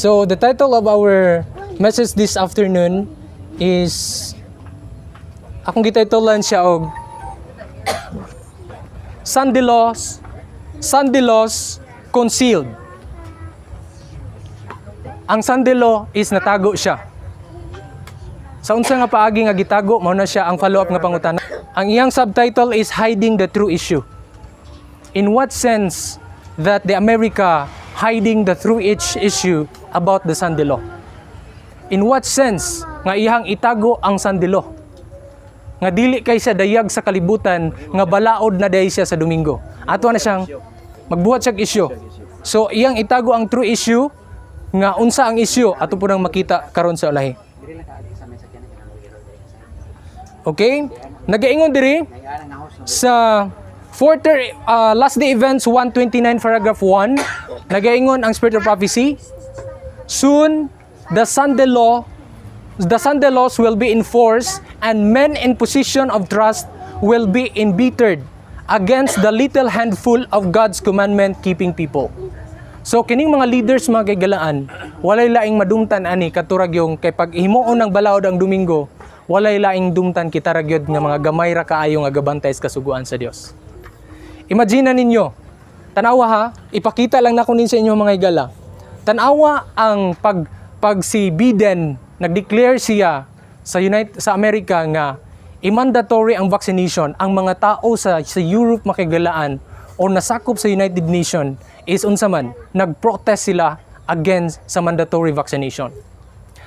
So the title of our message this afternoon is, akong gititlean siya og Sunday Laws, Sunday Laws Concealed. Ang Sunday Law is natago siya. Sa unsa nga paagi nga gitago, mao na siya ang follow-up nga pangutana. Ang iyang subtitle is Hiding the True Issue. In what sense that the America hiding the true each issue about the Sunday Law? In what sense nga iyang itago ang Sunday Law? Nga dili kay siya dayag sa kalibutan nga balaod na diay siya sa Domingo. Ato na siyang magbuhat siya issue. So iyang itago ang true issue, nga unsa ang issue, ato po nang makita karon sa ulahi. Okay? Nagaingon diri sa fourth, Last Day Events 129 paragraph 1, nagaingon ang Spirit of Prophecy, "Soon the Sunday laws will be enforced and men in position of trust will be embittered against the little handful of God's commandment keeping people." So kining mga leaders, mga kaigalaan, walay laing madumtan ani katurag yung kay pag himuon ng balaod ang Domingo, walay laing dumtan, kita ra gyud nga mga gamay ra kaayo nga gabantay sa kasuguan sa Dios. Imagine na ninyo, tanawa ha, ipakita lang nako nin sa inyo, mga higala. Tanawa ang pag pag si Biden nag-declare siya sa Amerika nga i-mandatory ang vaccination, ang mga tao sa Europe, makigalaan, o nasakop sa United Nation is unsa man, nag-protest sila against sa mandatory vaccination.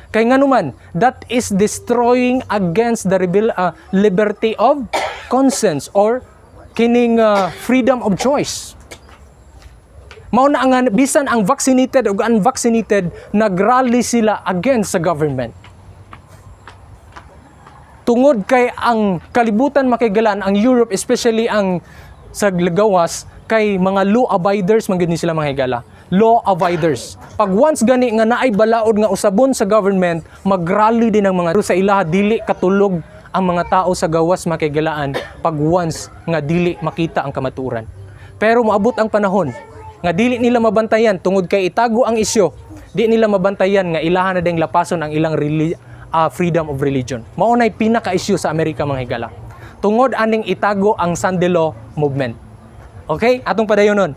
Kay nganuman, that is destroying against the liberty of conscience or kining freedom of choice. Mao na ang bisan ang vaccinated ug unvaccinated, nagrally sila against sa government. Tungod kay ang kalibutan, makigalan, ang Europe, especially ang sa gawas, kay mga law abiders man gud ni sila, mga higala. Law abiders. Pag once gani nga naay balaod nga usabon sa government, magrally din ang mga sa ilaha. Dili katulog ang mga tao sa gawas, makigalaan, pag once nga dili makita ang kamatuoran. Pero moabot ang panahon nga dili nila mabantayan tungod kay itago ang isyu. Di nila mabantayan nga ilahan na ding lapason ang ilang freedom of religion. Mao nay pinaka-issue sa Amerika, mga higala. Tungod aning itago ang Sunday Law movement. Okay? Atong padayonon.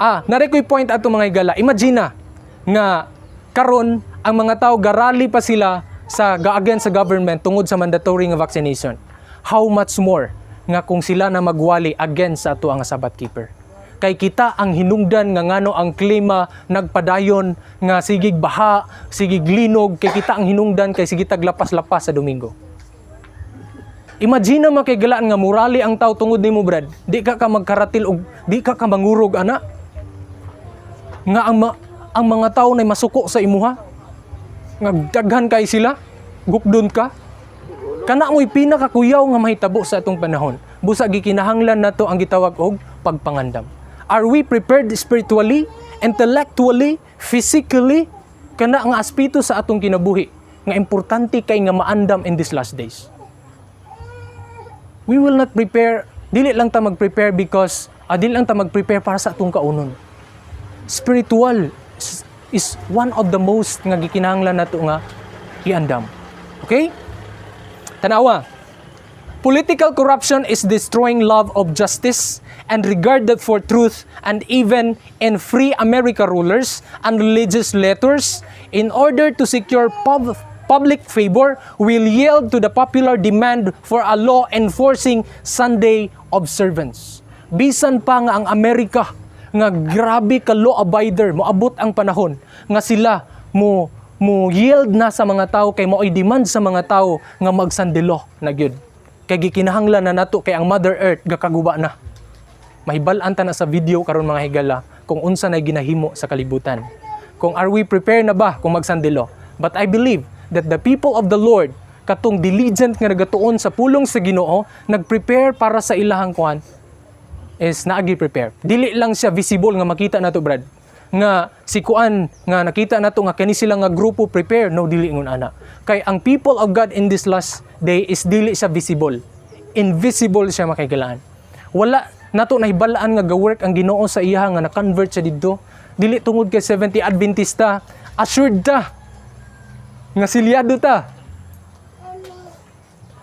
Naa ko'y point ato, mga higala. Imagine na nga karon ang mga tao garally pa sila sa ga against sa government tungod sa mandatory nga vaccination. How much more nga kung sila na magwali against sa ato ang Sabbath keeper? Kay kita ang hinungdan nga ngano ang klima nagpadayon nga sigig baha, sigig linog, kay kita ang hinungdan kay sige taglapas-lapas sa Domingo. Imagine na makigalaan nga murali ang tao tungod nimo, brad. Di ka ka magkaratil og di ka ka mangurog ana. Nga ang mga tao na masuko sa imuha. Nga daghan kay sila, gukdon ka. Kana mo'y pinakakuyaw nga mahitabo sa atong panahon. Busa gikinahanglan nato ang gitawag og pagpangandam. Are we prepared spiritually, intellectually, physically? Kana nga aspeto sa atong kinabuhi nga importante kay nga maandam in these last days. We will not prepare, dili lang ta mag-prepare because dili lang ta mag-prepare para sa atong kaunon. Spiritual is one of the most nga gikinahanglan nato nga iandam. Okay? Tanawa. Political corruption is destroying love of justice and regard for truth, and even in free America rulers and religious leaders, in order to secure public favor, will yield to the popular demand for a law enforcing Sunday observance. Bisan pa nga ang Amerika nga grabe ka law abider, moabot ang panahon nga sila mo mo yield na sa mga tao kay mo'y demand sa mga tao nga mag-Sunday law na gyud. Kay gikinahanglan na nato kay ang Mother Earth gakaguba na. Mahibal-an ta na sa video karon, mga higala, kung unsa na ginahimo sa kalibutan. Kung are we prepared na ba kung mag-Sunday law? But I believe that the people of the Lord, katong diligent nga nagatuon sa pulong sa Ginoo, nagprepare para sa ilahang kuan is naagi prepare. Dili lang siya visible nga makita nato, brad. Nga si kuan nga nakita nato nga kani sila nga grupo prepare, no, dili ingon ana. Kay ang people of God in this last day is dili siya visible. Invisible siya, makigalaan. Wala nato nahibalaan nga ga-work ang Ginoo sa iya nga na-convert siya didto. Dili tungod kay Seventh Adventista, assured ta nga silyado ta.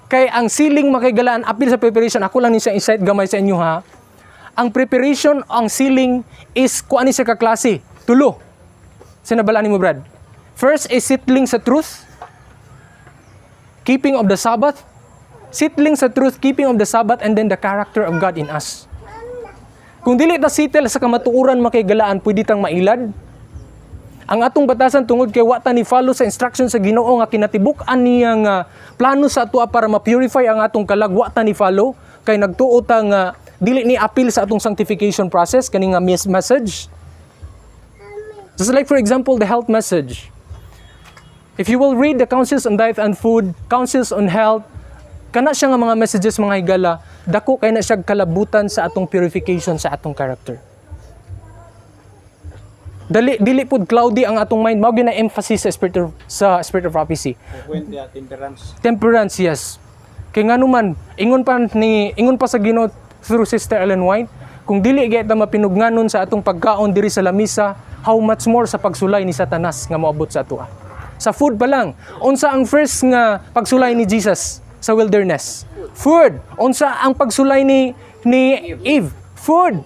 Kay ang sealing, mga kahigalaan, apil sa preparation, ako lang ni siya insight gamay sa inyo ha. Ang preparation, ang sealing is kuan ni siya ka klase. Tulo. Sinabalaan nimo, Brad. First is settling sa truth, keeping of the Sabbath, settling sa truth, keeping of the Sabbath, and then the character of God in us. Kung dili ta settle sa kamatuoran, mga kahigalaan, pwede tang mailad. Ang atong batasan tungod kay wa ta ni follow sa instruction sa Ginoo nga kinatibuk-an niya nga plano sa atoa para ma-purify ang atong kalag, wa ta ni follow kay nagtuo ta nga dili ni appeal sa atong sanctification process kani nga message. Just like, for example, the health message. If you will read the councils on diet and food, councils on health, kana siya nga mga messages, mga higala, dako kay na siya kalabutan sa atong purification sa atong character. Dali dili pud cloudy ang atong mind, mao gyud na emphasis sa spirit of prophecy. When the temperance. Temperance, yes. Kay ngano man, ingon pa sa Ginoo through Sister Ellen White, kung dili gyud ta mapinugnanon sa atong pagkaon diri sa lamisa, how much more sa pagsulay ni Satanas nga moabot sa atoa. Sa food pa lang, unsa ang first nga pagsulay ni Jesus sa wilderness? Food. Unsa ang pagsulay ni Eve? Food.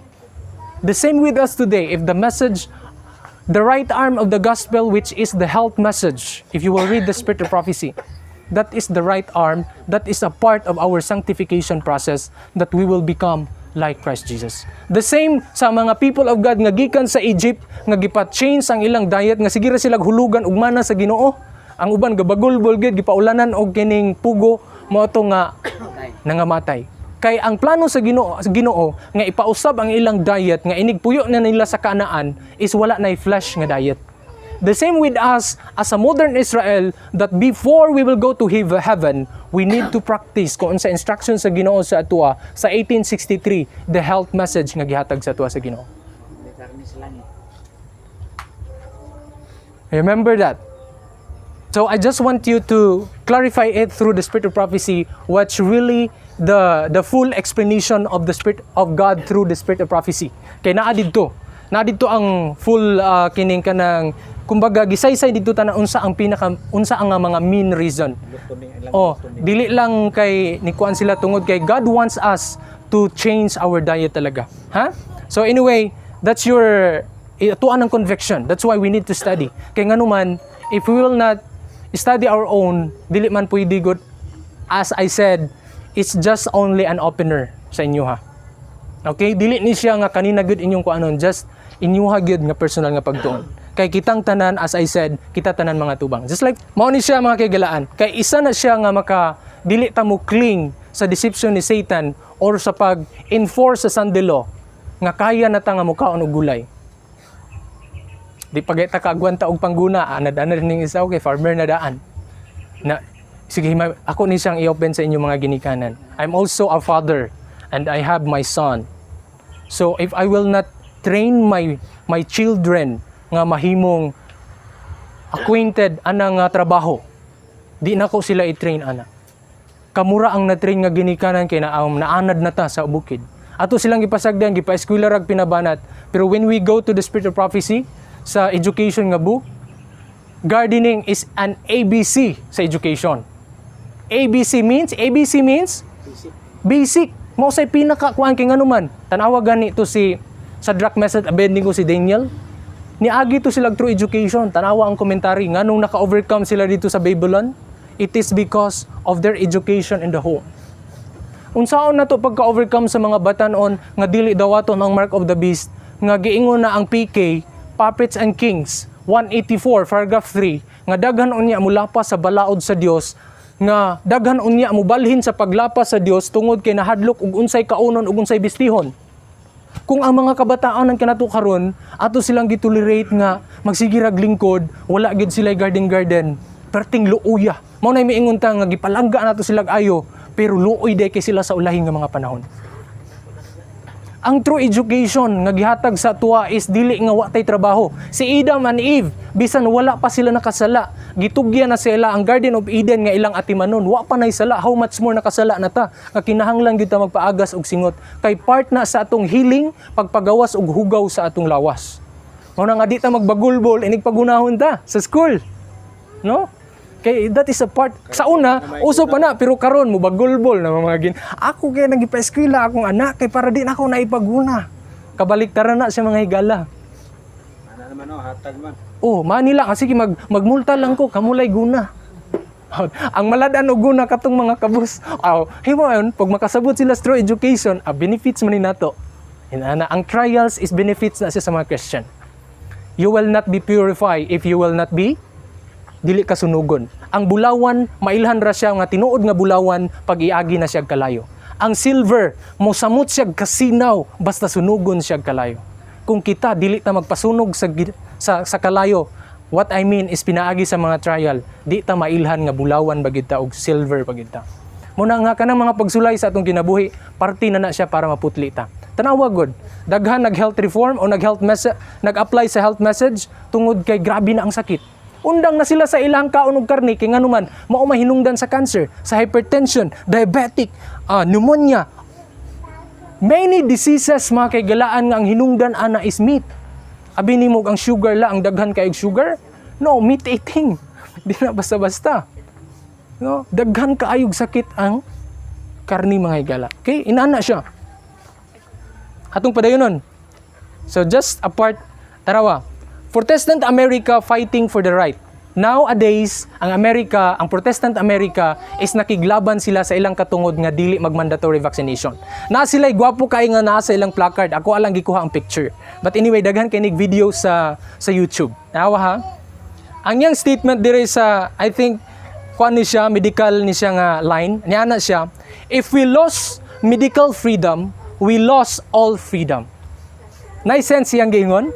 The same with us today. If the message, the right arm of the gospel, which is the health message, if you will read the spirit of prophecy, that is the right arm, that is a part of our sanctification process that we will become like Christ Jesus. The same sa mga people of God nga gikan sa Egypt, nga gipa-change ang ilang diet, nga sige ra sila hulugan og mana sa Ginoo. Ang uban gabagulbol gyud, gipaulanan og kining pugo, mao to nga nangamatay. Kay ang plano sa Ginoo nga ipausab ang ilang diet nga inig puyo na nila sa Kanaan is wala nay flesh nga diet. The same with us as a modern Israel, that before we will go to heaven, we need to practice kung unsa instruction sa Ginoo sa atoa sa 1863, the health message nga gihatag sa atoa sa Ginoo. May karne sa langit. Remember that. So I just want you to clarify it through the spirit of prophecy, what's really the full explanation of the Spirit of God through the spirit of prophecy. Kay naa didto. Naa didto ang full kining kanang kumbaga gisaysay didto tanan unsa ang pinaka unsa ang mga main reason. Luto ni ilang Oh, luto ni. Dili lang kay nikuan sila tungod kay God wants us to change our diet talaga. Ha? So anyway, that's your atuan ng conviction. That's why we need to study. Kay nganuman, if we will not study our own, dili man pwede good. As I said, it's just only an opener sa inyo ha. Okay? Dili ni siya nga kanina gyud inyong kuanon, just inyuha gyud nga personal nga pagtuon. Kay kitang tanan, as I said, kita tanan mga tubang. Just like, mao ni siya, mga kahigalaan. Kay isa na siya nga maka, dili ta mo cling sa deception ni Satan or sa pag-enforce sa Sunday law nga kaya na ta nga mukaon og gulay. Di pa ta kaagwanta og pangguna, anad-anad ning isa, okay, farmer na daan. Na sige, ako ni siyang i-open sa inyong mga ginikanan. I'm also a father and I have my son. So if I will not train my children nga mahimong acquainted ana nga trabaho, di na ko sila i-train ana. Kamura ang na-train nga ginikanan kay na naanad na ta sa bukid. Ato silang gipasagdan, gipa-eskwela rag pinabanat. Pero when we go to the spirit of prophecy sa education nga book, gardening is an ABC sa education. ABC means Basic. Basic. Mao say pinaka kuan kay ngano man. Tan-awa gani to si Shadrach, Meshach, Abednego, si Daniel. Niagi to sila through education. Tanawa ang commentary nganong naka-overcome sila dito sa Babylon. It is because of their education in the home. Unsaon na to pagka-overcome sa mga batanon nga dili dawaton ang mark of the beast, nga giingon na ang PK, Prophets and Kings 184 paragraph 3, nga daghan unya mulapas sa balaod sa Dios, nga daghan unya mubalhin sa paglapas sa Dios tungod kay nahadlok og unsay kaunon ug unsay bistihon? Kung ang mga kabataan ang kanato karon, ato silang gitolerate nga magsige rag lingkod, wala gid sila garden garden, perting luuya. Mao na miingon ta nga gipalangga nato sila ayo, pero luoy day kay sila sa ulahin nga mga panahon. Ang true education nga gihatag sa tuwa is dili nga wa tay trabaho. Si Adam and Eve, bisan wala pa sila nakasala, gitugyan na sila ang Garden of Eden nga ilang atimanon, wa pa nay sala, how much more nakasala na ta? Nga kinahanglan gyud ta magpaagas og singot kay part na sa atong healing, pagpagawas og hugaw sa atong lawas. Mao na nga di ta magbagulbol inig pagunahon ta sa school. No? Kay that is a part sa una uso pa na, pero karon mo bagulbol na mga gin. Ako kay nagipa-eskwela akong anak kay para di na ako naipaguna. Kabaliktaran na sa mga higala. Ana naman oh, hatag man. Oh, Manila kasi magmulta lang ko kamulay guna. Ang malad-an og guna katong mga kabus. Aw, himo ayon pag makasabot sila through education, a benefits man ni nato. Inana, ang trials is benefits na siya sa mga Christian. You will not be purified if you will not be dili ka sunugon. Ang bulawan, mailhan ra siya nga tinuod nga bulawan pag iagi na siya kalayo. Ang silver, mosamot siya kasinaw basta sunugon siya kalayo. Kung kita dili ta magpasunog sa kalayo, what I mean is pinaagi sa mga trial, di ta mailhan nga bulawan ba gid ta og silver ba gid ta. Muna nga kanang mga pagsulay sa atong kinabuhi, parte na na siya para maputli ta. Tanawa gud, daghan nag-health reform o nag-health message, nag-apply sa health message tungod kay grabe na ang sakit. Undang na sila sa ilang kaon og karne kay nganuman mao mahinungdan sa cancer, sa hypertension, diabetic, pneumonia. Many diseases, mga kaigalaan, nga ang hinungdan ana is meat. Abi nimo ang sugar la, ang daghan kay sugar? No, meat eating. Di na basta-basta. No, daghan kaayog sakit ang karni, mga higala. Okay, inana siya. Atong padayonon. So just apart, tarawa. Protestant America fighting for the right. Nowadays, ang Amerika, ang Protestant America is nakiglaban sila sa ilang katungod nga dili mag-mandatory vaccination. Na sila gwapo kay nga naa sa ilang placard. Ako alang gikuha ang picture. But anyway, daghan kay nig video sa YouTube. Nawa ha. Ang iyang statement dire sa, I think, kuan ni siya, medical ni siya nga line, niya na siya, "If we lost medical freedom, we lost all freedom." Nice sense siyang giingon?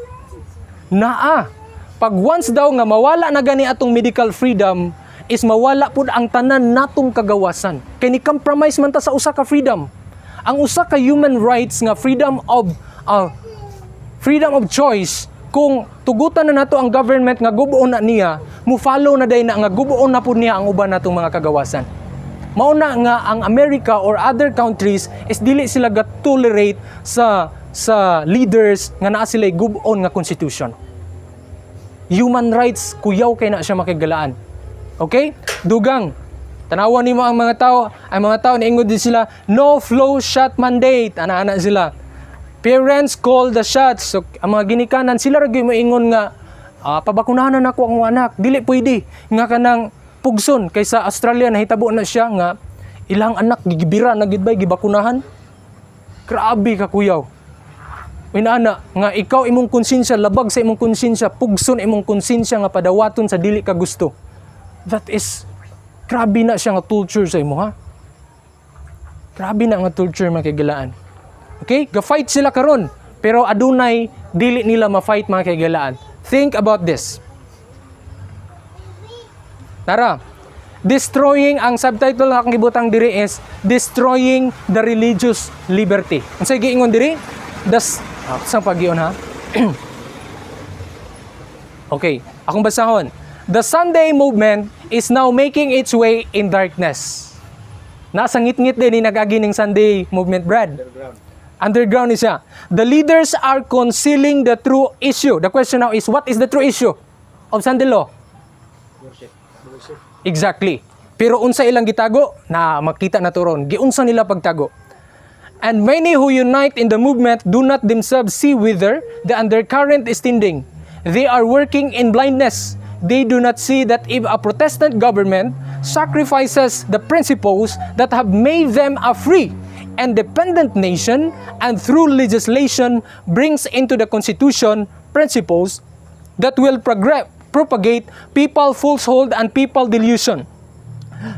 Naa. Pag once daw nga mawala na gani atong medical freedom, is mawala pud ang tanan natong kagawasan. Kay ni compromise man ta sa usa ka freedom. Ang usa ka human rights nga freedom of choice, kung tugutan na nato ang government nga guboon na niya, mo follow na day na nga guboon na pud niya ang uban natong mga kagawasan. Mao na nga ang America or other countries is dili sila ga tolerate sa leaders nga naa sila gub-on nga constitution. Human rights, kuyaw kay na siya makigalaan. Okay? Dugang. Tanawan nimo ang mga tao niingon din sila, "No flu shot mandate." Ana-ana sila. "Parents call the shots." So, ang mga ginikanan sila ra gyud moingon nga pabakunahan na nako ang anak. Dili pwede nga kanang pugson kay sa Australia nahitabo na siya nga ilang anak gigibira na gid bay gibakunahan. Grabe ka kuyaw. Inana nga ikaw imong konsensya, labag sa imong konsensya, pugson imong konsensya nga padawaton sa dili ka gusto. That is grabe na siya nga torture sa imo ha. Grabe na nga torture, mga kaigalaan. Okay? Ga-fight sila karon, pero adunay dili nila ma-fight, mga kaigalaan. Think about this. Tara. Destroying, ang subtitle nga akong gibutang diri is "Destroying the Religious Liberty." Unsay giingon diri? Das sa pagion ha. Okay, akong basahon. The Sunday movement is now making its way in darkness. Nasa ngit-ngit din ni nag-agi ning Sunday movement, Brad. Underground. Underground ni siya. The leaders are concealing the true issue. The question now is, what is the true issue of Sunday law? Worship. Worship. Exactly. Pero unsa ilang gitago? Na makita na to ron. Giunsa nila pagtago. And many who unite in the movement do not themselves see whither the undercurrent is tending. They are working in blindness. They do not see that if a Protestant government sacrifices the principles that have made them a free and dependent nation and through legislation brings into the constitution principles that will propagate papal falsehood and papal delusion,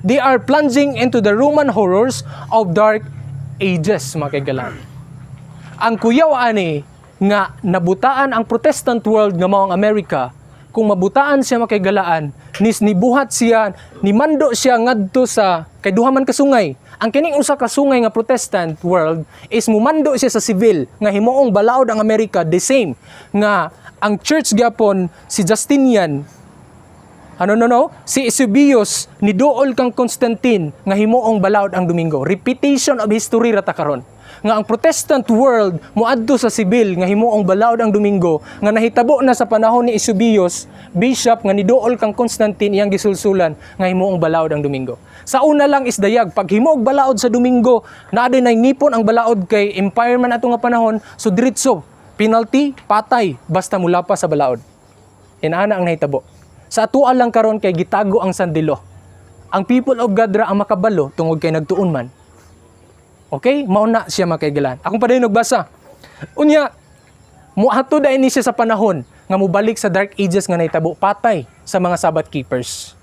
they are plunging into the Roman horrors of dark ages, mga kaigalaan. Ang kuyaw ani nga nabutaan ang Protestant world nga mao ang Amerika, kung mabutaan siya, makaigalaan, nis nibuhat siya, nimando siya ngadto sa kay duha man ka sungay. Ang kining usa ka sungay nga Protestant world is mumando siya sa civil nga himuong balaod ang Amerika, the same nga ang church gyapon si Justinian, ano, no, si Eusebius ni duol kang Constantine nga himuong balaod ang Domingo. Repetition of history ra ta karon. nga ang Protestant world moadto sa sibil nga himuong balaod ang Domingo nga nahitabo na sa panahon ni Eusebius, bishop nga niduol kang Constantine, iyang gisulsulan nga himuong balaod ang Domingo. Sa una lang is dayag, pag himuog balaod sa Domingo, naa din ay ngipon ang balaod kay empire man ato nga panahon, so diretso penalty, patay basta mula pa sa balaod. Inaana ang nahitabo. Sa atoa lang karon kay gitago ang Sunday law. Ang people of God ra ang makabalo tungod kay nagtuon man. Okay? Mao na siya, mga kaigalan. Akong padayon basa. Unya, muadto dahil ni siya sa panahon nga mubalik sa Dark Ages nga nahitabo, patay sa mga Sabbath keepers.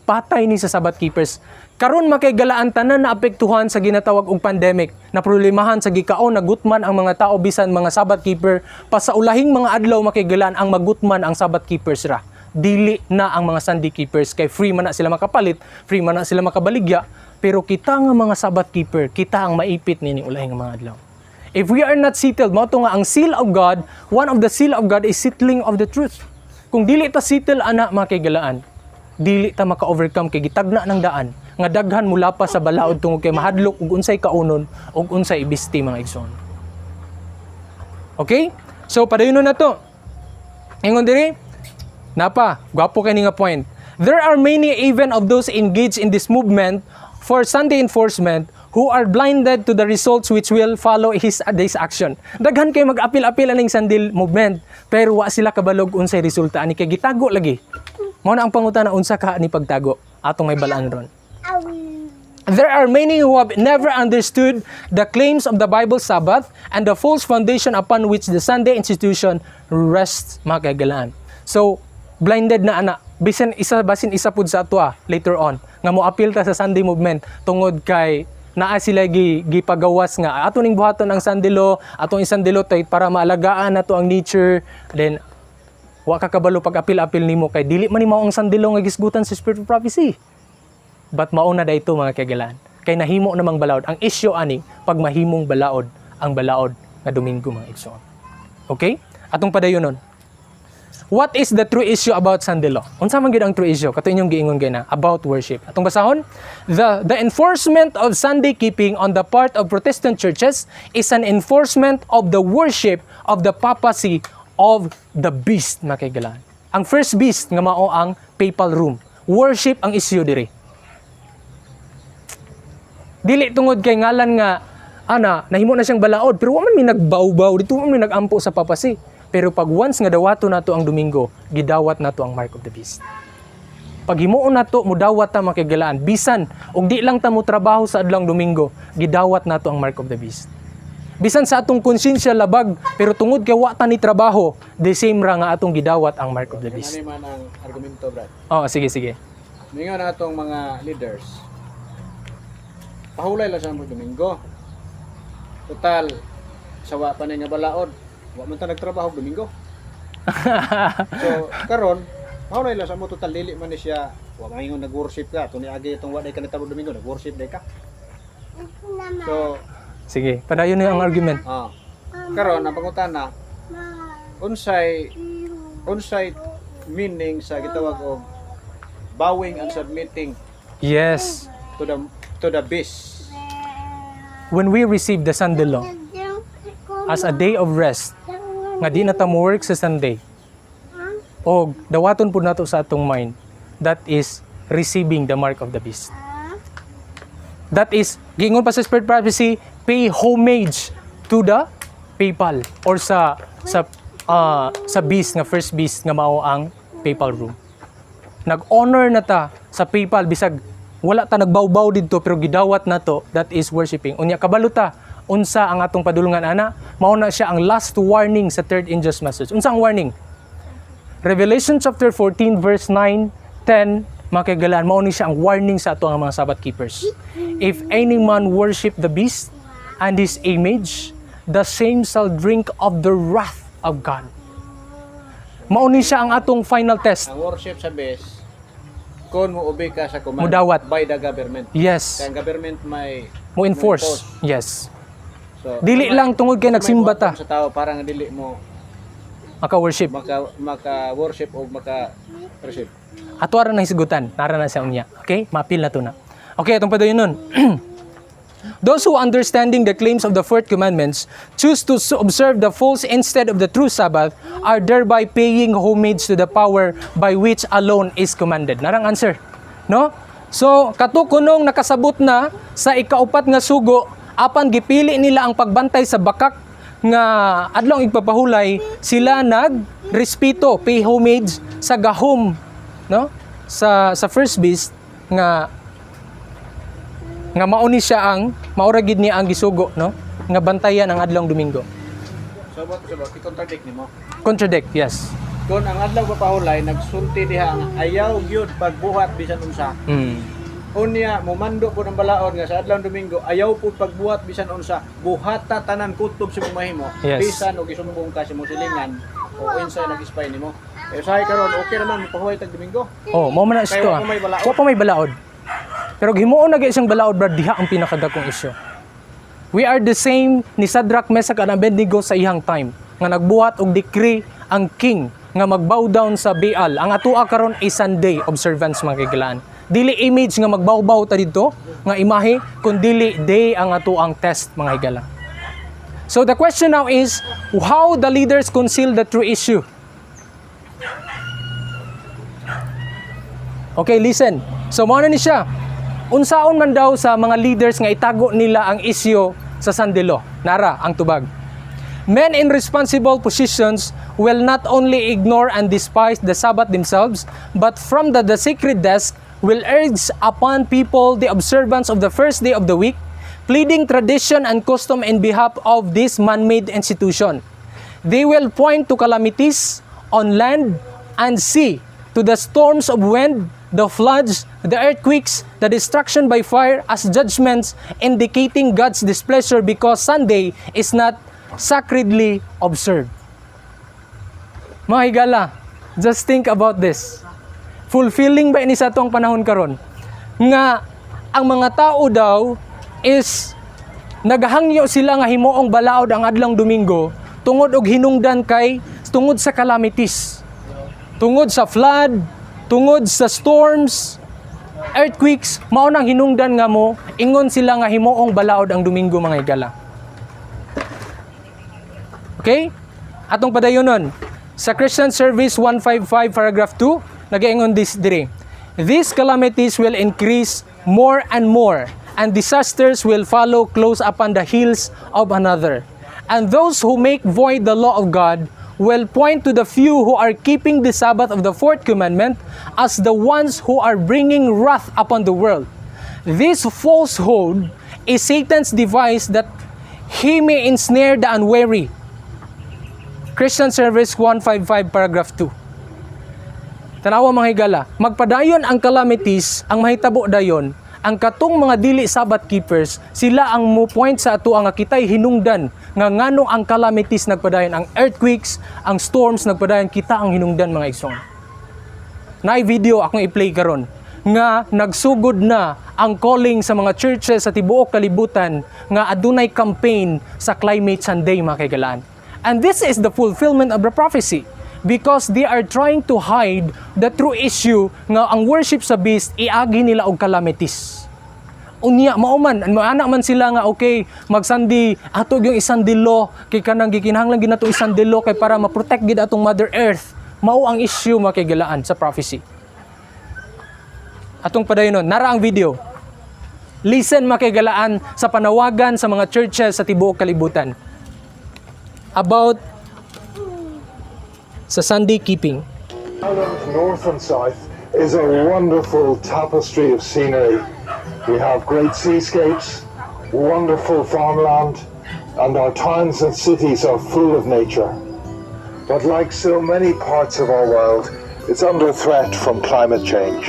Patay ni sa Sabbath keepers. Karon, makaigalaan, tanan na apektuhan sa ginatawag og pandemic, na problemahan sa gikaon, nagutman ang mga tao bisan mga Sabbath keeper pa. Sa ulahing mga adlaw, makaigalaan, ang magutman ang Sabbath keepers ra. Dili na ang mga Sunday keepers kay free man na sila makapalit, free man na sila makabaligya, pero kita nga mga Sabbath keeper, kita ang maipit nini ulahing mga adlaw. If we are not settled, mao to nga ang seal of God, one of the seal of God is settling of the truth. Kung dili ta settle ana, mga kaigalaan, dili ta maka-overcome kay gitagna ng daan nga daghan mula pa sa balaod tungod kay mahadlok ug unsay kaunon ug unsay ibisti, mga igsoon. Okay? So padayon na to. Ingon diri, napa, gwapo kay ni nga point. There are many even of those engaged in this movement for Sunday enforcement who are blinded to the results which will follow his this action. Daghan kay mag-apil-apil aning Sunday movement pero wa sila kabalog unsay resulta ani kay gitago lagi. Mao na ang pangutana, unsa ka ni pagtago? Atong may balaan ron. There are many who have never understood the claims of the Bible Sabbath and the false foundation upon which the Sunday institution rests, mga kaigalaan. So, blinded na ana. Bisan isa, basin isa pud sa atwa later on nga mo appeal ta sa Sunday movement tungod kay naa sila gipagawas nga ato ning buhaton ang Sunday law, atong Sunday law tay para maalagaan nato ang nature. Then wa ka kabalo pag apil-apil nimo kay dili man ni mao ang Sunday law nga gisgutan sa Spirit of Prophecy. But mauna da ito, mga kagalaan. Kay nahimo namang balaod. Ang isyu ani, pag mahimong balaod, ang balaod nga Domingo, mga igsoon. Okay? Atong padayon nun. What is the true issue about Sunday law? Unsa man gyud ang true issue? Kato inyong giingon gay na about worship. Atong basahon, the enforcement of Sunday keeping on the part of Protestant churches is an enforcement of the worship of the papacy of the beast, mga kaigalaan. Ang first beast nga mao ang papal Rome. Worship ang issue diri. Dili tungod kay ngalan nga ana nahimo na siyang balaod pero wa man mi nagbaw-baw dito, wa man mi nagampo sa papacy. Pero pag once nga dawato nato ang Domingo, gidawat nato ang mark of the beast. Pag himuon nato, mudawat ta, makigalaan, bisan og di lang ta mo trabaho sa adlawng Domingo, gidawat nato ang mark of the beast. Bisan sa atong konsensya labag, pero tungod kay wa ta ni trabaho, the same ra nga atong gidawat ang mark of the beast. Ano man ang argumento, Brad? Oh, sige sige. Mingon na atong mga leaders, pahulay lang sa mga Domingo. Total, sawa pa ni nga balaod. Wa man ta nagtrabaho Domingo. So, karon, pahulay lang sa mo, total dili man ni siya wa maingon nag-worship ka. Tuni agi itong wa day ka nagtrabaho Domingo, nag-worship day ka. So, Sige, padayon na ang argument. Ah. Karon ang pangutana, unsay meaning sa gitawag og bowing and submitting to the beast? When we receive the Sunday law as a day of rest, nga di na ta mo work sa Sunday, og dawaton pud nato sa atong mind, that is receiving the mark of the beast. That is, giingon pa sa Spirit Prophecy, pay homage to the papal or sa beast nga first beast nga mao ang papal Rome. Nag-honor na ta sa papal bisag wala ta nagbawbaw didto pero gidawat na to, that is worshiping. Unya kabalo ta unsa ang atong padulungan ana, mao na siya ang last warning sa third angel's message. Unsa ang warning? Revelation chapter 14 verse 9, 10, mga kaigalaan, mao ni siya ang warning sa ato ang mga Sabbath keepers. If any man worship the beast and his image, the same shall drink of the wrath of God. Mao ni siya ang atong final test. Ang worship sa beast, kung mo obey ka sa command Mudawat. By the government. Yes. Kaya ang government may Mo enforce. Yes. So, Dili lang tungod kay may nagsimba ta. buhaton sa tao parang dili mo Maka-worship. maka worship o maka receive. Ato ara na hisgutan, nara na siya unya. Okay? Maapil na to na. Okay, atong padayon nun. Those who, understanding the claims of the fourth commandments, choose to observe the false instead of the true Sabbath are thereby paying homage to the power by which alone is commanded. Naa rang answer. No? So, kato kunong nakasabot na sa ikaupat nga sugo, apan gipili nila ang pagbantay sa bakak nga adlong igpapahulay, sila nag respeto, pay homage sa gahom, no? Sa first beast nga mao ni siya ang maura gid niya ang gisugo, no, nga bantayan ang adlong Domingo. So, what sa i-contradict nimo? Contradict, yes. Kung ang adlaw papahulay nagsulti diha ang ayaw gyud pagbuhat bisan unsa. Unya mumando po ng balaod nga sa adlaw Domingo ayaw po pagbuhat bisan unsa, buhata tanan kutob sa imong mahimo bisan og isumbong ka sa imong silingan o unsay nag-spy nimo. Eh usahay karon okay raman mopahuway tag Domingo. Oh, mao man na Kay ito. wa pa may balaod. Wa pa may balaod. Pero himuon na gyud siyang balaod, brad, diha ang pinakadakong issue. We are the same ni Shadrach, Mesach and Abednego sa iyang time nga nagbuhat og decree ang king nga mag-bow down sa Baal. Ang atua karon is Sunday observance, mga kahigalaan. Dili image nga magbaw-baw ta didto nga imahe, kun dili day ang atuang test, mga higala. So the question now is how the leaders conceal the true issue. Okay, listen. So mao na ni siya. Unsaon man daw sa mga leaders nga itago nila ang isyu sa Sunday law? Nara ang tubag. Men in responsible positions will not only ignore and despise the Sabbath themselves, but from the sacred desk will urge upon people the observance of the first day of the week, pleading tradition and custom in behalf of this man-made institution. They will point to calamities on land and sea, to the storms of wind, the floods, the earthquakes, the destruction by fire as judgments indicating God's displeasure because Sunday is not sacredly observed. Mga higala, just think about this. Fulfilling ba ini sa atong panahon karon? Nga ang mga tao daw is nagahangyo sila nga himuong balaod ang adlong Domingo tungod og hinungdan kay tungod sa calamities. Tungod sa flood, tungod sa storms, earthquakes, mao nang hinungdan nga mo ingon sila nga himuong balaod ang Domingo, mga higala. Okay? Atong padayonon. Sa Christian Service 155 paragraph 2, nagaingon this dire. These calamities will increase more and more, and disasters will follow close upon the heels of another. And those who make void the law of God will point to the few who are keeping the Sabbath of the fourth commandment as the ones who are bringing wrath upon the world. This falsehood is Satan's device that he may ensnare the unwary. Christian Service 155 paragraph 2. Tanawa, mga higala, magpadayon ang calamities, ang mahitabo dayon, ang katong mga dili Sabbath keepers, sila ang mo point sa ato ang kitay hinungdan nga ngano ang calamities nagpadayon, ang earthquakes, ang storms nagpadayon, kita ang hinungdan, mga igsoon. Naay video akong i-play karon nga nagsugod na ang calling sa mga churches sa tibuok kalibutan nga adunay campaign sa Climate Sunday, mga kahigalaan. And this is the fulfillment of the prophecy because they are trying to hide the true issue nga ang worship sa beast iagi nila og calamities. Unya mao man maana man sila nga okay mag-Sunday ato yung i-Sunday law kay kanang gikinahanglan ginato i-Sunday law kay para ma-protect gid atong Mother Earth. Mao ang issue, mga kahigalaan, sa prophecy. Atong padayon, nara ang video. Listen, mga kahigalaan, sa panawagan sa mga churches sa tibuok kalibutan about sa Sunday keeping. Ireland, north and south, is a wonderful tapestry of scenery. We have great seascapes, wonderful farmland, and our towns and cities are full of nature. But like so many parts of our world, it's under threat from climate change.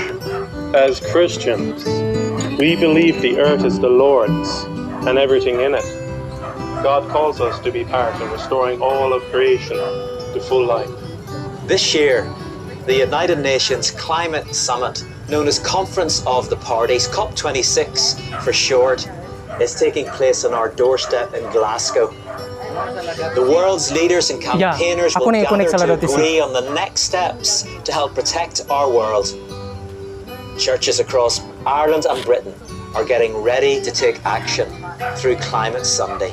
As Christians, we believe the earth is the Lord's and everything in it. God calls us to be part in restoring all of creation to full life. This year, the United Nations Climate Summit, known as Conference of the Parties, COP26 for short, is taking place on our doorstep in Glasgow. The world's leaders and campaigners Ako will na i-connect gather sa to Laudato Si. Agree on the next steps to help protect our world. Churches across Ireland and Britain are getting ready to take action through Climate Sunday.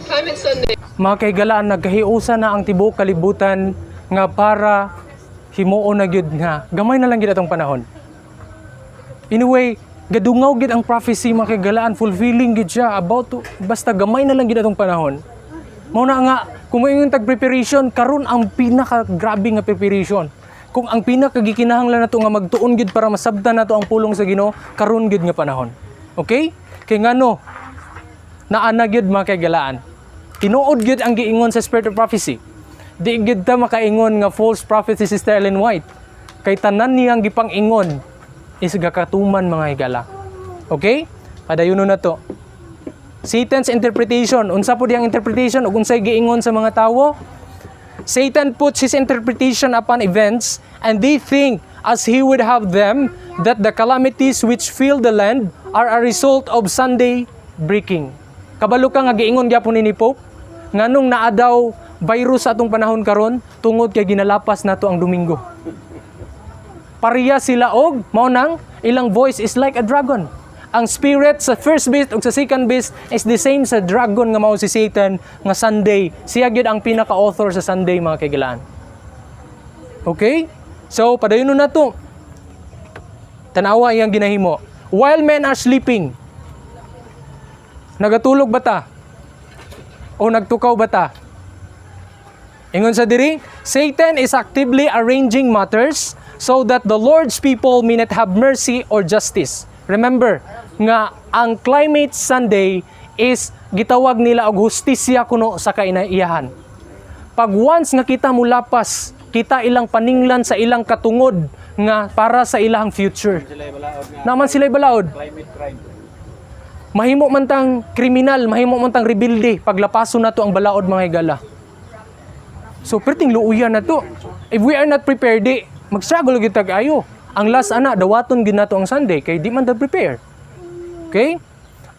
Climate Sunday Mga kahigalaan, nagkahiusa na ang tibuok kalibutan nga para himuon na gyud nga gamay na lang gyud atong panahon. Anyway, gadungaw gyud ang prophecy, mga kahigalaan, fulfilling gyud siya about to, basta gamay na lang gyud atong panahon. Mao na nga kung moingon tag preparation karon, ang pinaka grabe nga preparation. Kung ang pinaka gikinahanglan nato nga magtuon gyud para masabtan nato ang pulong sa Ginoo karon gyud nga panahon. Okay? Kay ngano naa na gyud, mga kahigalaan. Tinuod gyud ang giingon sa Spirit of Prophecy. Di gyud ta makaingon nga false prophet si Sister Ellen White. Kay tanan niyang gipang-ingon is gakatuman, mga higala. Okay? Padayonon na to. Satan's interpretation. Unsa po diyang interpretation ug unsay giingon sa mga tawo? Satan puts his interpretation upon events, and they think, as he would have them, that the calamities which fill the land are a result of Sunday breaking. Kabalo ka nga giingon gyapon ni Pope nganong naa daw virus sa atong panahon karon tungod kay ginalapas nato ang Domingo. Pareha sila og mao nang ilang voice is like a dragon. Ang spirit sa first beast ug sa second beast is the same sa dragon nga mao si Satan nga Sunday. Siya gyud ang pinaka-author sa Sunday, mga kahigalaan. Okay? So padayon na to. Tanawa iyang ginahimo. While men are sleeping. Nagatulog ba ta? O nagtukaw ba ta? Ingon sa diri, Satan is actively arranging matters so that the Lord's people may not have mercy or justice. Remember nga ang Climate Sunday is gitawag nila og hustisya kuno sa kainaiyahan. Pag once nga kita mulapas, kita ilang paninglan sa ilang katungod nga para sa ilang future. Sila balaod nga Naman sila balaod. Climate crime. Mahimo man tang kriminal, mahimo man tang rebelde paglapaso nato ang balaod, mga higala. So perting luuyan na to. If we are not prepared, di mag-struggle gyud tag ayo. Ang last ana, dawaton gyud nato ang Sunday kay di man ta prepare. Okay?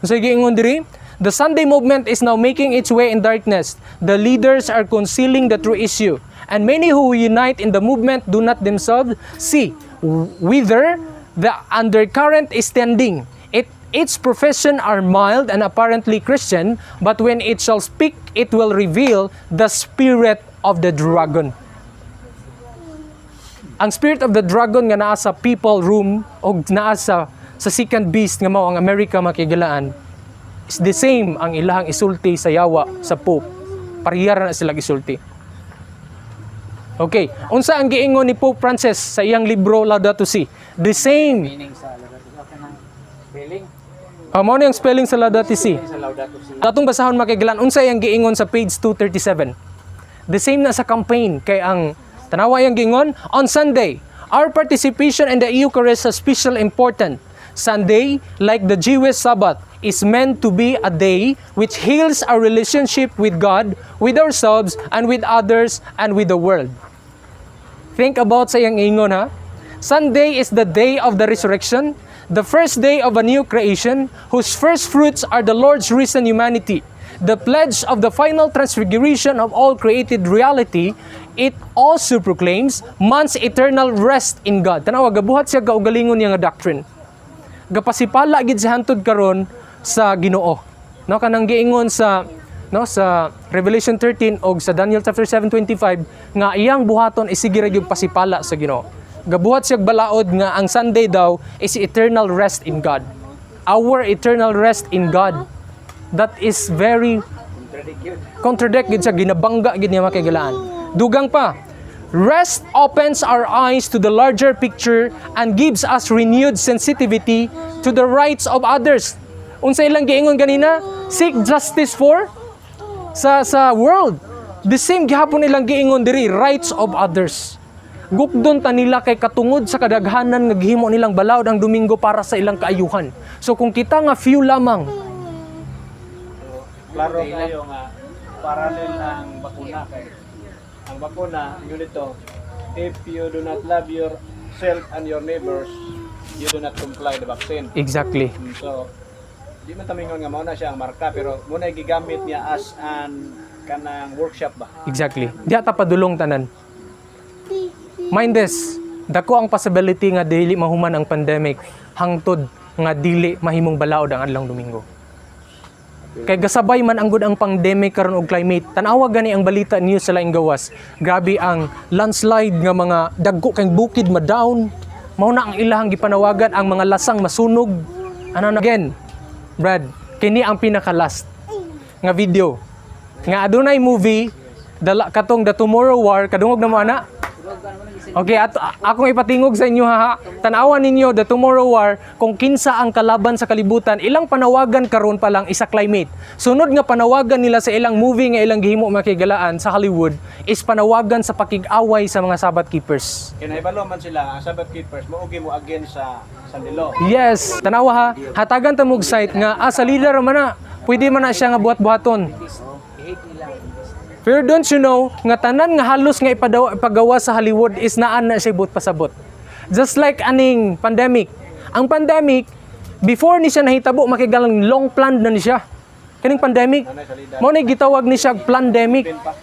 Sige, giingon diri, the Sunday movement is now making its way in darkness. The leaders are concealing the true issue. And many who unite in the movement do not themselves see whither the undercurrent is tending. Its profession are mild and apparently Christian, but when it shall speak, it will reveal the spirit of the dragon. Ang spirit of the dragon nga naa sa people room o naa sa second beast nga mao ang America, makigalaan, is the same ang ilahang isulti sa yawa, sa Pope. Pareha ra na sila isulti. Okay, unsa ang giingon ni Pope Francis sa iyang libro Laudato Si? The same. Meaning sa Laudato Si. Okay na. Spelling. Ah, mao ni ang spelling sa Laudato Si. Sa Laudato Si. Atong basahon, makigalan, unsa iyang giingon sa page 237. The same na sa campaign kay ang tanawa iyang giingon on Sunday. Our participation in the Eucharist has special importance. Sunday, like the Jewish Sabbath, is meant to be a day which heals our relationship with God, with ourselves, and with others, and with the world. Think about sa iyang ingon ha. Sunday is the day of the resurrection, the first day of a new creation, whose first fruits are the Lord's risen humanity. The pledge of the final transfiguration of all created reality, it also proclaims man's eternal rest in God. Tanawa, gabuhat siya kaugalingon niya nga doctrine. Gapasipala gid siya hantod karon sa Ginoo. No, kanang giingon sa, no, sa Revelation 13 og sa Daniel chapter 7:25 nga iyang buhaton isige ra gyud pasipala sa Ginoo. Gabuhat siya balaod nga ang Sunday daw is eternal rest in God. Our eternal rest in God. That is very contradict gid siya, ginabangga gid niya, makigalaan. Dugang pa, rest opens our eyes to the larger picture and gives us renewed sensitivity to the rights of others. Unsa ilang giingon ganina? Seek justice for sa world. The same gihapon ilang giingon diri, rights of others. Gukdon ta nila kay katungod sa kadaghanan nga gihimo nilang balaod ang Domingo para sa ilang kaayuhan. So kung kita nga few lamang, Klaro kayo nga parallel ang bakuna kay ang bakuna yun ito, if you do not love yourself and your neighbors, you do not comply the vaccine. So di man tamingon nga mao na siya ang marka, pero mao na gigamit niya as an kanang workshop ba. Exactly. Diha ta padulong tanan. Mind this, dako ang possibility nga dili mahuman ang pandemic hangtod nga dili mahimong balaod ang adlawng Domingo. Kay gasabay man ang gud ang pandemic karon og climate. Tan-awa gani ang balita news sa laing gawas. Grabe ang landslide nga mga dagko kay bukid ma-down. Mao na ang ilahang gipanawagan, ang mga lasang masunog. Ano na again? Brad, kini ang pinaka last nga video. Nga adunay movie dala katong The Tomorrow War, kadungog na mo ana? Okay, at akong ipatingog sa inyo ha. Tan-awan ninyo The Tomorrow War kung kinsa ang kalaban sa kalibutan, ilang panawagan karon pa lang isa climate. Sunod nga panawagan nila sa ilang movie nga ilang gihimo makigalaan sa Hollywood is panawagan sa pakig-away sa mga Sabbath keepers. Kay nahibalo man sila ang Sabbath keepers mao mo against sa Sunday law. Yes, tanawa ha. Hatagan ta mog site nga sa leader man na. Pwede man na siya nga buhat-buhaton. Pero don't you know nga tanan nga halos nga ipagawa sa Hollywood is naan na siya buot pasabot. Just like aning pandemic. Ang pandemic before ni siya nahitabo, makigalang long planned na ni siya. Kaning pandemic, mao ni gitawag ni siya pandemic. Pa.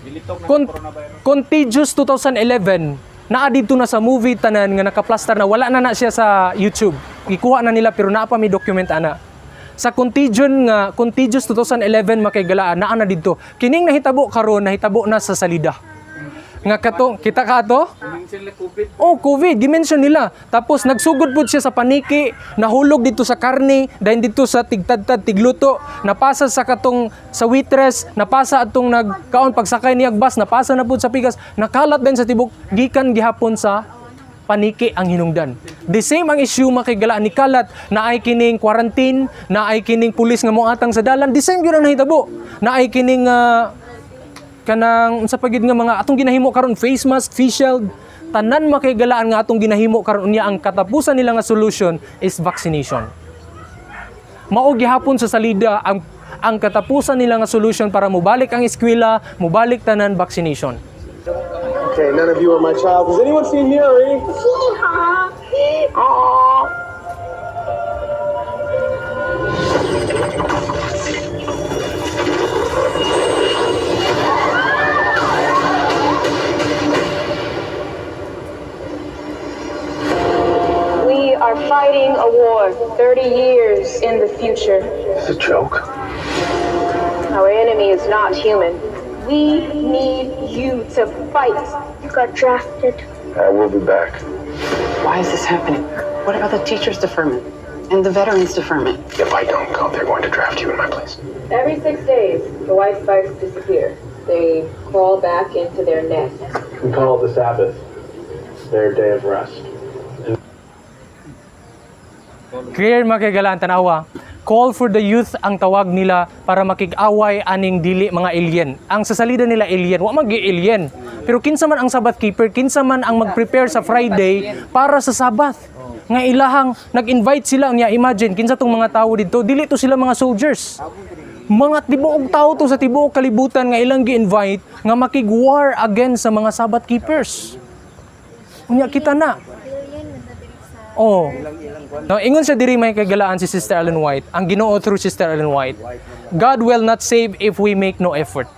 Gilitok na coronavirus. Contagious 2011, naa dito na sa movie tanan nga nakaplastar na, wala na na siya sa YouTube. Gikuha na nila pero naa pa may document ana. Sa Contagion nga Contagious 2011, makaigalaan naa na didto. Kining nahitabo karon, nahitabo na sa salida. Nga kato, kita ka ato? Oh, COVID, dimension nila. Tapos nagsugod pud siya sa paniki, nahulog dito sa karne, dahil dito sa tigtadtad, tigluto, napasa sa katong sa waitress, napasa atong nagkaon pagsakay niya bus, napasa na pud sa pikas, nakalat din sa tibok gikan gihapon sa paniki ang hinungdan. The same ang issue, makigalaan, ni kalat na ay kining quarantine, na ay kining pulis nga moatang sa dalan, the same gyud ang nahitabo. Na ay kining kanang unsa pa gid nga mga atong ginahimo karon, face mask, face shield, tanan makigalaan nga atong ginahimo karon. Unya ang katapusan nila nga solution is vaccination. Mao gihapon sa salida ang katapusan nila nga solution para mobalik ang eskwela, mobalik tanan, vaccination. Okay, none of you are my child. Has anyone seen Miri? We are fighting a war 30 years in the future. It's a joke. Our enemy is not human. We need you to fight. You got drafted. I will be back. Why is this happening? What about the teachers' deferment and the veterans' deferment? If I don't go, they're going to draft you in my place. Every 6 days, the white spikes disappear. They crawl back into their nest. We call it the Sabbath, their day of rest. Clear, makigalaan, tanawa. Call for the youth ang tawag nila para makig-away aning dili mga alien. Ang sasalida nila alien, wa mag alien. Pero kinsa man ang Sabbath keeper, kinsa man ang mag-prepare sa Friday para sa Sabbath? Nga ilahang nag-invite sila niya, imagine kinsa tong mga tao didto, dili to sila mga soldiers. Mga tibuok tao to sa tibuok kalibutan nga ilang gi-invite nga makig-war against sa mga Sabbath keepers. Unya kita na. Oh. No, ingon siya diri, may kagalaan si Sister Ellen White. Ang Ginoo through Sister Ellen White. God will not save if we make no effort.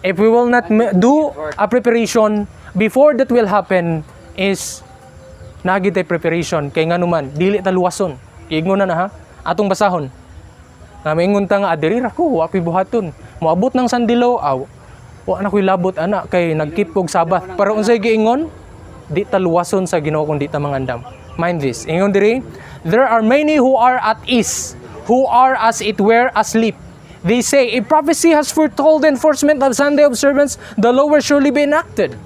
If we will not do a preparation before that will happen is nagi tay preparation kay nganuman dili ta luwason. Giingon na na ha. Atong basahon. Nga maingon ta nga adiri ra ko, wa ko'y buhaton. Moabot ng Sunday law, aw. Wa na ko'y labot ana kay nag-keep kog Sabbath. Pero unsay giingon? Di ta luwason sa Ginoo kung di ta mangandam. Mind this. Ingon diri, there are many who are at ease, who are as it were asleep. They say, "If prophecy has foretold the enforcement of Sunday observance, the law will surely be enacted."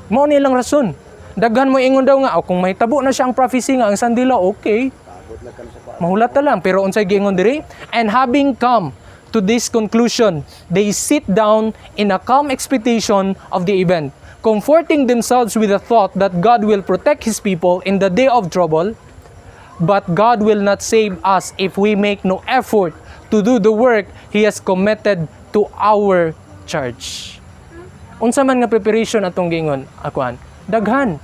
Mao ni ilang rason. Daghan mo ingon daw nga, oh, kung mahitabo na siya ang prophecy nga ang Sunday law, okay. Mahulat ta lang. Pero unsay giingon diri? And having come to this conclusion, they sit down in a calm expectation of the event, comforting themselves with the thought that God will protect His people in the day of trouble. But God will not save us if we make no effort to do the work He has committed to our charge. Unsa man nga preparation atong giingon akuan? Daghan.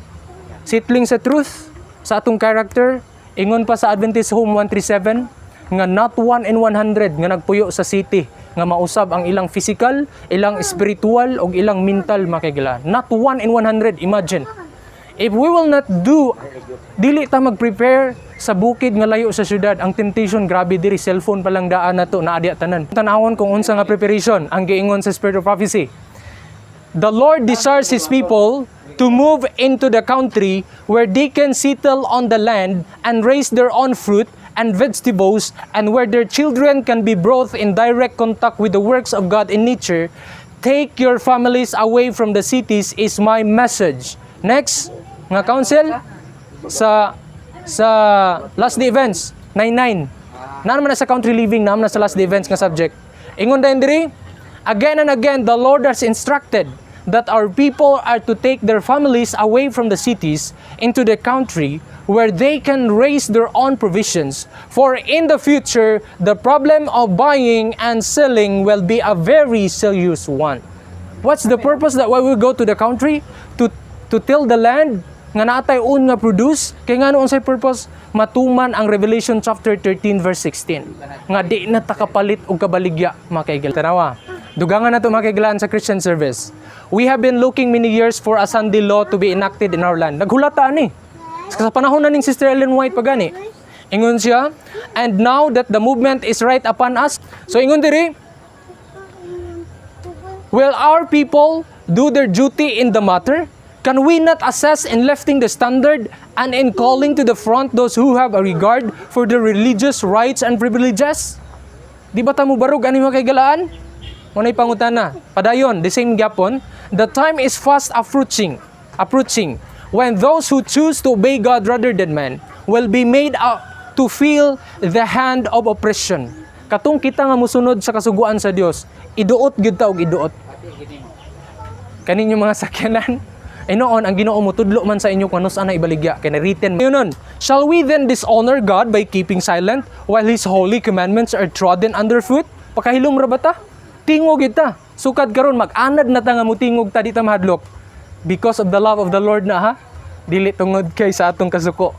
Settling sa truth, sa atong character, ingon pa sa Adventist Home 137 nga not 1 in 100 nga nagpuyo sa city nga mausab ang ilang physical, ilang spiritual ug ilang mental makigala. Not 1 in 100, imagine. If we will not do, dili ta mag-prepare sa bukid nga layo sa syudad, ang temptation grabe diri, cellphone pa lang daan nato naa diya tanan. Tanawon kung unsa nga preparation ang giingon sa Spirit of Prophecy. The Lord desires His people to move into the country where they can settle on the land and raise their own fruit and vegetables and where their children can be brought in direct contact with the works of God in nature. Take your families away from the cities is my message. Next, nga council sa last day events 99. Naa naman na sa country living, naa man na sa last day events nga subject. Ingon dayon diri, again and again the Lord has instructed that our people are to take their families away from the cities into the country where they can raise their own provisions. For in the future, the problem of buying and selling will be a very serious one. What's the purpose that why we go to the country? To till the land nga naa tay own nga produce? Kay ngano, unsay purpose? Matuman ang Revelation chapter 13 verse 16 nga di na ta kapalit og kabaligya, mga kaigala. Tanawa. Dugangan nato, mga kaigalaan, sa Christian service. We have been looking many years for a Sunday law to be enacted in our land. Naghulata ani. Sa panahon na ning Sister Ellen White pa gani. Ingon siya, and now that the movement is right upon us. So ingon diri, will our people do their duty in the matter? Can we not assist in lifting the standard and in calling to the front those who have a regard for their religious rights and privileges? Di ba ta mo barog ani, mga kaigalaan? Mao na'y pangutana. Padayon, the same gyapon, the time is fast approaching when those who choose to obey God rather than man will be made out to feel the hand of oppression. Katong kita nga musunod sa kasuguan sa Dios, iduot gyud ta og iduot. Kaninyo mga sakyanan. Ay noon, ang Ginoo motudlo man sa inyo kung ano saan na ibaligya. Kaya written. Yun nun, shall we then dishonor God by keeping silent while His holy commandments are trodden underfoot? Pakahilom ra ba ta? Tingog kita. Sukad karon mag-anad na ta nga mutingog ta, di ta mahadlok. Because of the love of the Lord na ha. Dili tungod kay sa atong kasuko.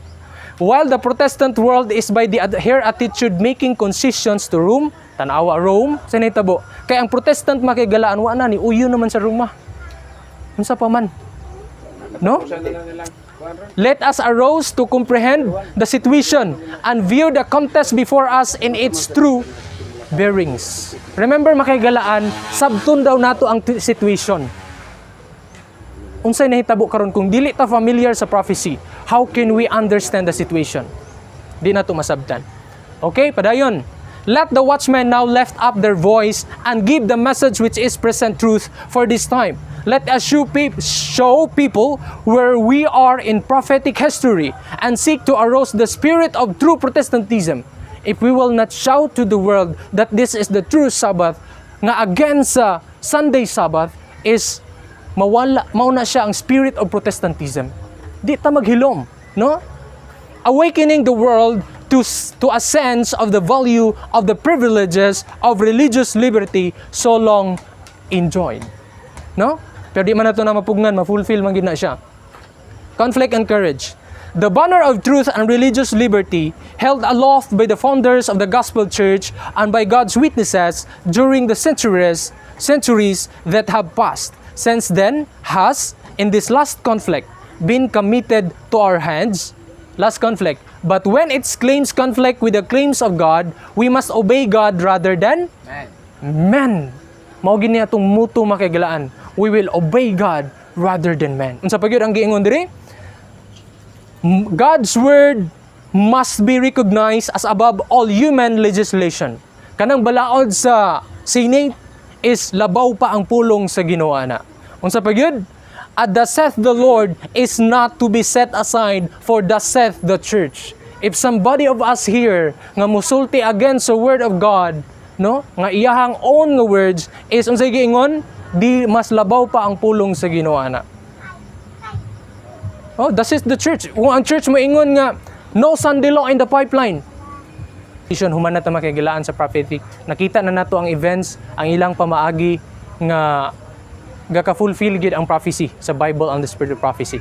While the Protestant world is by the her attitude making concessions to Rome, tanawa Rome, sa nahitabo. Kay ang Protestant, makigalaan, wa na ni uyo naman sa Roma. Unsa pa man? No? Let us arouse to comprehend the situation and view the contest before us in its true bearings. Remember, makaigalaan, sabton daw nato ang situation. Unsay nahitabo karon kung dili ta familiar sa prophecy, how can we understand the situation? Di nato masabtan. Okay, padayon. Let the watchmen now lift up their voice and give the message which is present truth for this time. Let us show people where we are in prophetic history and seek to arouse the spirit of true Protestantism. If we will not shout to the world that this is the true Sabbath, nga against sa Sunday Sabbath is mawala, mauna siya ang spirit of Protestantism. Di ta maghilom, no? Awakening the world to a sense of the value of the privileges of religious liberty so long enjoyed. No? Pero di man nato na mapugnan, ma-fulfill man gid na siya. Conflict and courage. The banner of truth and religious liberty held aloft by the founders of the gospel church and by God's witnesses during the centuries that have passed since then has, in this last conflict, been committed to our hands. Last conflict. But when its claims conflict with the claims of God, we must obey God rather than man. Mao gini atong motto, makaigalaan. We will obey God rather than man. Unsa pa gyud ang giingon diri? God's word must be recognized as above all human legislation. Kanang balaod sa Senate is labaw pa ang pulong sa Ginoo ana. Unsa pa gyud? At thus saith the Lord is not to be set aside for thus saith the church. If somebody of us here nga musulti against the word of God, no? Nga iyahang own nga words is unsay giingon? Di mas labaw pa ang pulong sa Ginoo ana. Oh, this is the church. Kung ang church moingon nga no Sunday law in the pipeline. Human na ta, makigilaan, sa prophetic. Nakita na nato ang events, ang ilang pamaagi nga gaka-fulfill gid ang prophecy sa Bible on the spirit of prophecy.